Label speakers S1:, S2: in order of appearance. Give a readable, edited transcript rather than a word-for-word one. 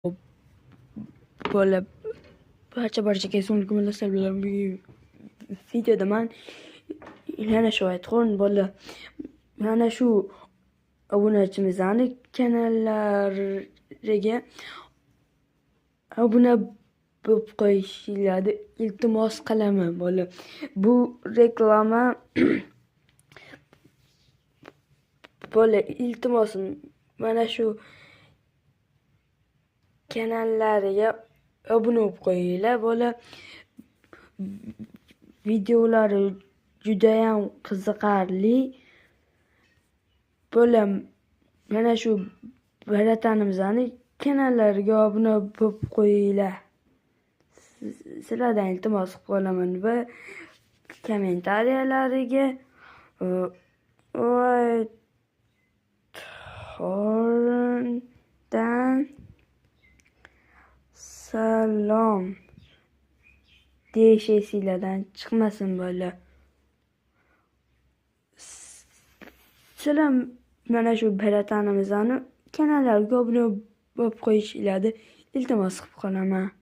S1: Bola barcha-barchaga assalomu alaykum. Bugun videoda man yana shu aytxon bola mana shu obunachimizni kanallariga obuna bo'lib qo'yishinglarni iltimos qilaman bola. Bu reklama bola, iltimos mana shu kanallariga obuna bo'lib qo'yinglar bola. Videolari judayam qiziqarli. Bola mana shu baratanimizni kanallariga obuna bo'lib qo'yinglar. Sizlardan iltimos qilib qolaman va kommentariyalariga Whitehorndan salom deyish esinglardan chiqmasin bola. Sizlar mana shu baratanimizni kanallariga obuna bo'lib qo'yishinglarni iltimos qilib qolaman.